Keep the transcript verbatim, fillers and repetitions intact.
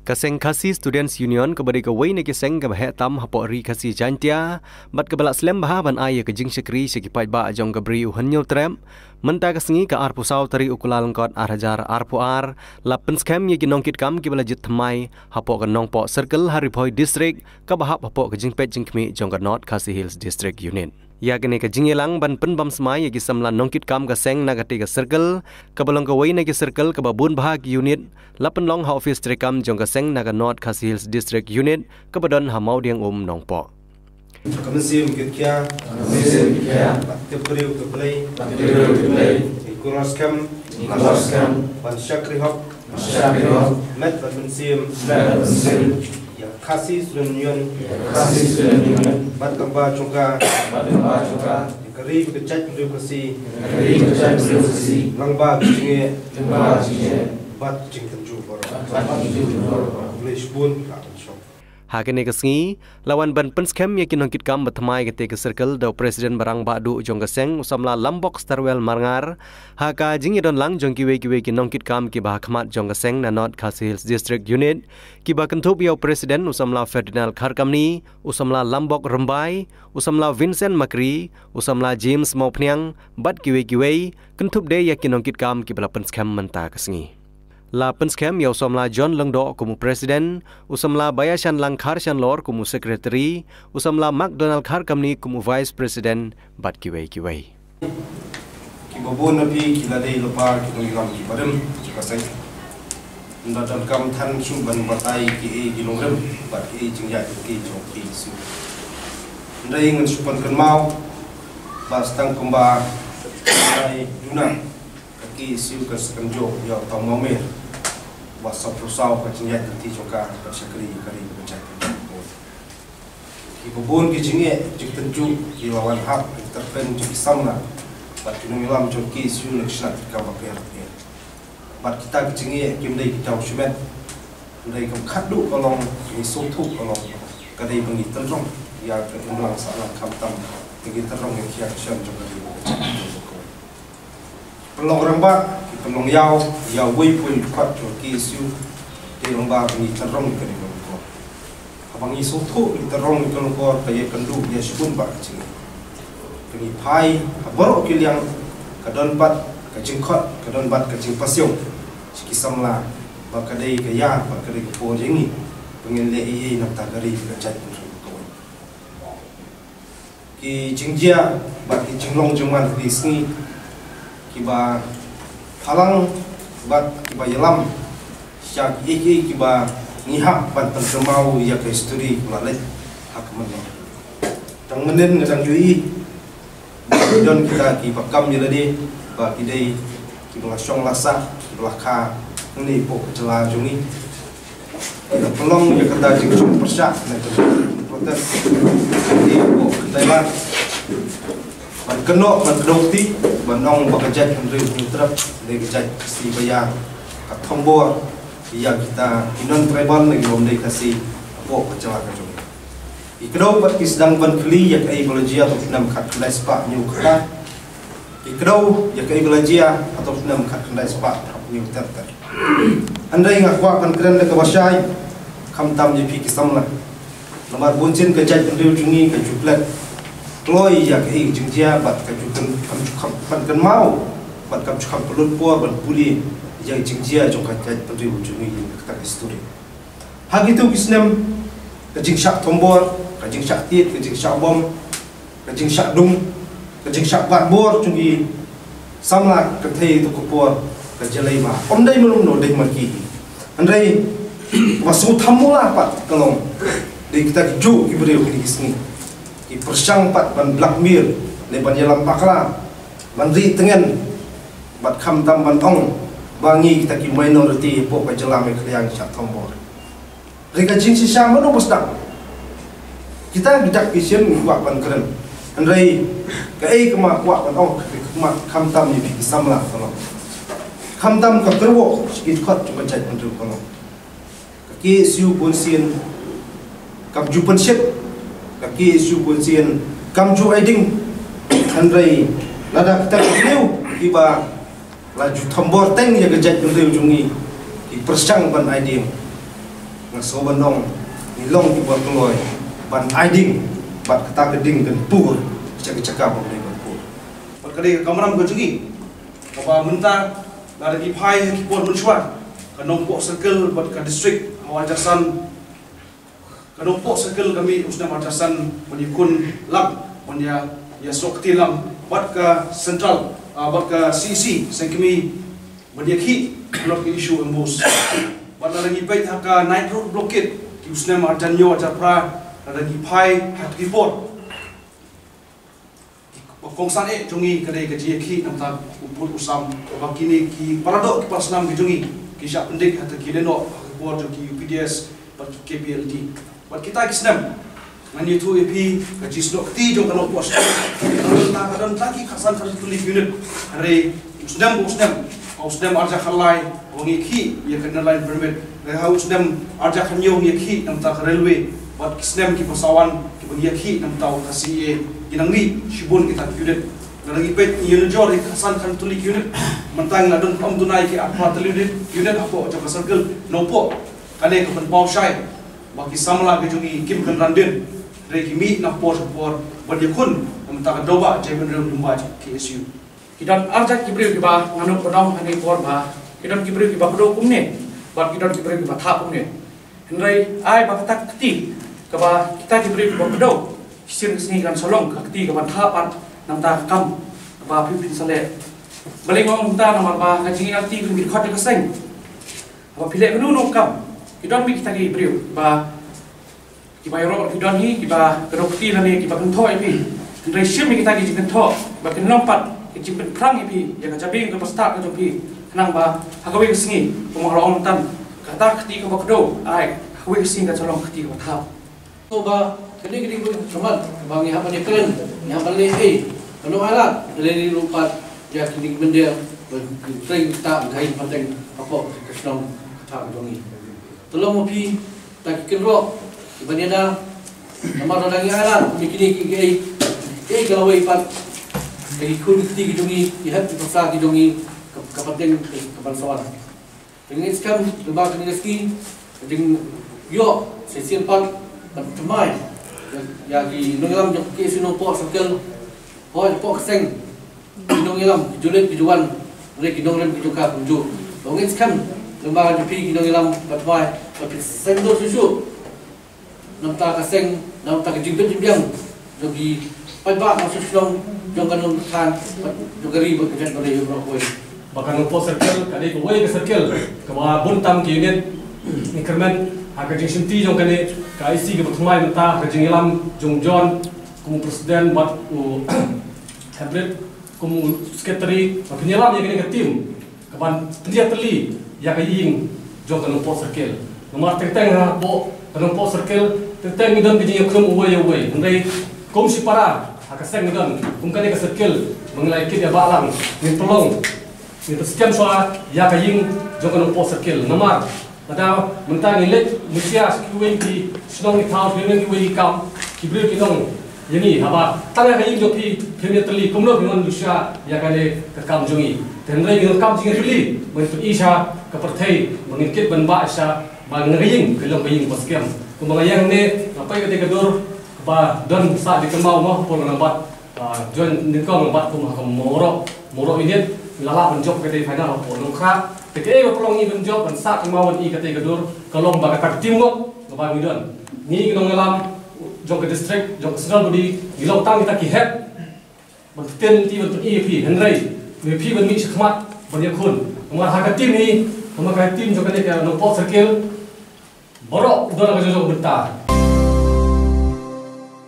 Ka seng Khasi Students Union kaba dei kawei na ki seng kaba heh tam hapoh ri Khasi Jaintia bad kaba la slem bha ban ai ïa ka jingshakri sha ki paidbah jong ka Bri u Hynñiewtrep, mynta ka sngi ka arphew saw tarik u Kyllalyngkot ar hajar arphew ar, la pynskhem ïa ki nongkitkam kiba la jied thymmai hapoh ka Nongpoh Circle ha Ri Bhoi District kaba hap hapoh ka jingpeit jingkhmih jong ka North Khasi Hills District Unit. Ïa kane ka jingïalang ban pynbam smai ïa ki samla nongkitkam ka seng na katei ka circle, kaba long kawei na ki circle kaba bun bha ki unit, la pynlong ha ophis treikam jong ka seng na ka North Khasi Hills District Unit kaba don ha Mawdiangum, Nongpoh. Ka mynsiem kyrkieh, ka mynsiem kyrkieh, bad tip briew tip Blei, bad tip briew tip Blei, ngi kular skhem, ngi kular skhem, ban shakri hok, ban shakri hok, met bad mynsiem, met bad mynsiem, ïa Khasi Student Union, ïa Khasi Student Union, bad lyngba jong ka, bad lyngba jong ka, ïa ka ri ka jaitbynriew Khasi, ïa ka ri ka jaitbynriew Khasi, lyngba ka jingeh, lyngba ka jingeh, bad jingtynjuh baroh, bad jingtynjuh baroh. Khublei shibun, la pynshong. Ha kane ka sngi, la wan ban pynskhem ïa ki nongkitkam ba thymmai katei ka circle da u President ba rangbah duh jong ka seng u samla Lambok Starwell Marngar, ha ka jingïadon lang jong kiwei kiwei ki nongkitkam kiba ha khmat jong ka seng na North Khasi Hills District Unit, kiba kynthup ïa u President u samla Ferdinand Kharkamni, u samla Lambok Rymbai, u samla Vincent Makri, u samla James Mawphniang, bad kiwei kiwei, kynthup de ïa ki nongkitkam kiba la pynskhem mynta ka sngi. La pynskhem ïa u samla John Lyngdoh kum u President, u samla Baïashanlang Kharshanlor kum u Secretary, u samla McDonald Kharkamni kum u Vice President, bad kiwei kiwei. Kiba bun na phi ki la dei lypa ki nongïalam kiba rim jong ka seng. Ynda donkam than shuh ban batai kiei ki nongrim bad kiei jingïaid lynti jong ki shuh. Ynda ngan shu pynkynmaw ba tang kumba ngi duna ka K S U ka sa kynjoh ïa u Tau Mawmer, ba sa pyrsaw ka jingïaid lynti jong ka, ka shakri ka ri ka jaid. Kiba bun ki jingeh jingtynjuh ki la wan hap ha ki tyrpeng jong ki samla bad ki nongïalam jong ka K S U na ki shnat ki kam bapher bapher. Bad kita ki jingeh kim dei ki jaw shimet. Hynrei kam khadduh ka long, ka ngi sngewthuh ka long, ka dei ba ngi tynrong ïa ka imlang sahlang khamtam ba ngi tynrong ïa ka khia ka shan jong ka ri. Pynlong rangbah, ki pynlong ïaw ïa uwei pa uwei u dkhot jong ka K S U. Dei rangbah ba ngi tynrong ïa ka ri ka longkor. Haba ngi sngewthuh ïa ka ri ka longkor, ka ïakynduh ïa shibun bah ka jingeh. Ka ngi phai ha baroh ki liang, ka don pat ka jingkhot, ka don pat ka jingpasiaw sha ki samla ba ka dei ka ïa, ba ka dei ka por ïa ngi ba ngin leh ei ei na ka bynta ka ri ka jaid ka ri kawei. Ki jingjia bad ki jinglong jingman ki sngi kiba phalang bad kiba ïalam sha kiei kiei kiba ngi hap ban pynkynmaw ïa ka history kaba la leit ha ka mynno. Tang mynnin nga dang ïohi ba ki don kita kiba kam ïa lade ba ki dei kiba la shong la sah, kiba la kha hangne hapoh ka jylla jong ngi. Ki la pynlong ïa kata jingshong pyrshah na ka protest hangne hapoh ka Thailand. Ban kynnoh, ban kdew kti, ban ong ba ka jaid Hynriew Hynñiewtrep, ne ka jaid Khasi ba ïa ka thombor ïa kita ki non-tribal ne ki bym dei Khasi hapoh ka jylla ka jong ngi. Ki kdew bad ki sdang ban kylli ïa kaei ba la jia ha u snem khatkhyndai spah hynñiewkhyndai. Ki kdew ïa kaei ba la jia ha u snem khatkhyndai spah hynñiewter ter. Hynrei nga kwah ban kren da kaba shai, khamtam ïa phi ki samla. Namar bunsien ka jaid bynriew jong ngi ka ju klet kloi ïa kaei ka jingjia bad ka ju kyn-, kam ju kham, ban kynmaw bad kam ju kham pynlut por ban pule ïa ka jingjia jong ka jaid bynriew jong ngi ïa kata ka history. Ha kito ki snem, ka jingshah thombor, ka jingshah tied, ka jingshah bom, ka jingshah dung, ka jingshah bat bor jong ki samla ka thei tu ka por ka jlei ba ym dei mano mano, dei ma ki. Hynrei ba sngewthuh mo la pat ka long, dei kita ki juh ki briew kine ki sngi ki pyrshang pat ban blackmail ne ban ïalam bakla, ban ri tngen, bad khamtam ban ong ba ngi kita ki minority hapoh ka jylla Meghalaya ngi shah thombor. Hynrei ka jingshisha mano ba sdang? Kita ki dak ki shin ngi kwah ban kren. Hynrei kaei kaba kwah ban ong, kaei kaba khamtam ïa phi ki samla ka long, khamtam ka kyrwoh sha ki dkhot jong ka jaid bynriew ka long, ka K S U bunsien kam ju pynshit, ka K S U bunsien kam ju ai ding. Hynrei lada kita ki briew kiba la ju thombor teng ïa ka jaid bynriew jong ngi ki pyrshang ban ai ding, Nga sngew ban ong, ngi long kiba kloi ban ai ding bad kata ka ding kan pur sha ka jaka ba ngi ban pur. Bad ka dei ka kamram ka jong ngi kaba mynta lada ngi phai ha ki por mynshuwa, ka Nongpoh Circle bad ka district ha u ar hajar san, ka Nongpoh Circle ka mih u snem ar hajar san ban ïakhun lang, ban ïa, ïa snoh kti lang bad ka central, ah, bad ka C E C Seng Kmie ban ïakhih halor ka issue MBOSE. Bad lada ngi peit ha ka Night Road Blockade ki u snem ar hajar hynñiew, ar hajar phra, lada ngi phai ha ki por, ba kongsan eh jong ngi ka dei ka jingïakhih na bynta u pud u sam, ba kine ki para doh ki para snam ki jong ngi ki shah pyndik ha ki lehnoh ha ki por jong ki U P D S bad ki K P L T. Bad kita ki snem ngan ïathuh ïa phi ka jingsnoh kti jong ka Nongpoh Circle. Ka don ta, ka don ta ki khatsan khatar tylli ki unit. Hynrei u snem u snem, ha u snem ar hajar khatlai, ba ngi ïakhih ïa ka Inner Line Permit, ha u snem ar hajar khathynñiew ngi ïakhih na bynta ka railway, bad ki snem kiba sa wan kiba ngi ïakhih na bynta ka C A A, ki nang mih shibun kita ki unit. Lada ngi peit, ngi ïanujor ïa ka khatsan khatar tylli ki unit. Mynta ngi la don ym duna ïa ki arphew tylli unit, unit hapoh jong ka circle Nongpoh. Kane ka pynpaw shai ba ki samla ki jong ngi kim kynran dien, hynrei ki mih na por sha por ban ïakhun na bynta ka Dewbah Jaiminbariat Lyngba K S U. Ki don ar jait ki briew kiba, ngan ong, pyndonkam ha kane ka por ba ki don ki briew kiba kdew kumne bad ki don ki briew kiba thap kumne. Hynrei ai ba kata ka kti kaba kita ki briew kiba kdew, shisien ka sngi kan sa long ka kti kaban thap pat na bynta ka kam kaba phi, phin sa leh. Balei nga ong kumta? Namar ba ka jingïalati ka mih khot ïa ka seng. Haba phi leh kano kano ka kam, ki don beit kita ki briew ba, kiba ïaroh, ki don hi kiba kdew kti lane kiba kynthoh ïa phi. Hynrei shim ïa kita ki jingkynthoh ba kin long pat ka jingpynphrang ïa phi ïa ka jabieng kaba stad ka jong phi, khnang ba ha kawei ka sngi, kumba nga la ong mynta, kata ka kti kaba kdew, ai, ha kawei ka sngi kan sa long ka kti kaba thap. To ba kane ka dei ka por kaba ngi hap ban ïakren, ngi hap ban leh ei, ban ong ailad, leh ei ruh pat ïa kine ki mynder ba ki trei kita, ngi hap ban teng hapoh ka shnong ka thaiñ ka jong ngi. To long ma phi ta ki kynroh kiban ïada, namar lada ngi ailad ïa kine ki, kiei kiei ka lawei pat, ki khun ki kti ki jong ngi, ki hep ki pyrsa ki jong ngi, ka, ka pateng ka ban sa wan. Te nga ngeit skhem lyngba kane ka sngi, ka jingïoh shisien pat ban thymmai ïa, ïa ki nongïalam jong ka K S U Nongpoh Circle, hooid, hapoh ka seng, ki nongïalam ki ju leit ki ju wan, hynrei ki nongrim ki jong ka kumjuh. Nga ngeit skhem lyngba jong phi ki nongïalam, ban thymmai, ban pynshai dur shuh shuh na bynta ka seng, na bynta ka jingbit jingbiang jong ki paidbah, nongshong shnong, jong ka nongthaw, jong ka ri bad ka jaitbynriew baroh kawei. Ba ka Nongpoh Circle ka dei kawei ka circle kaba bun tam ki unit, ngi kyrmen ha ka jingshimti jong kane ka E C kaba thymmai mynta, ha ka jingïalam jong u John kum u president bad u Hebrit kum u secretary, ba phin ïalam ïa kane ka team kaban pynïatylli ïa ka ïing jong ka Nongpoh Circle. Namar teng teng hapoh ka Nongpoh Circle, teng teng ngi don ka jingïakhlem uwei ïa uwei. Hynrei kum shipara ha ka seng ngi don, kum kane ka circle ba ngi la ïakit ïa ba lang, ngin pynlong, ngin pynskhem shuwa ïa ka ïing jong ka Nongpoh Circle. Namar lada mynta ngi leit mynshuwa sha kiwei ki shnong ki thaw, kiwei kiwei ki kam, ki briew kin ong ïa ngi, haba tang ïa ka ïing jong phi phim ïatylli, kumno phin wan mynshuwa ïa kane ka kam jong ngi? Te hynrei ngi donkam jingïatylli ban pyni sha ka pyrthei ba ngin kit ban bah sha ba kane ka ïing ka long ka ïing ba skhem. Kumba nga ïeng hangne, nga peit katei ka dur kaba don sah da ki kynmaw, mo, hapoh Nongbah, ah, John nyngkong, Nongbah kum ha ka Mawroh, Mawroh Unit, ngi la lah ban jop katei final hapoh Nongkhrah. Te kaei ba pynlong ngi ban jop, ban sah kynmaw ban i katei ka dur, ka long ba kata ka teamwork kaba ngi don. Ngi ki nongïalam jong ka district, jong ka central body, ngi long tang kita ki head ban pynthikna lynti, ban pyni ïa phi, hynrei ïa phi ban mih shakhmat ban ïakhun. Namar ha ka team hi, namar ka team jong kane ka Nongpoh Circle, baroh u don ha ka jong jong ka bynta.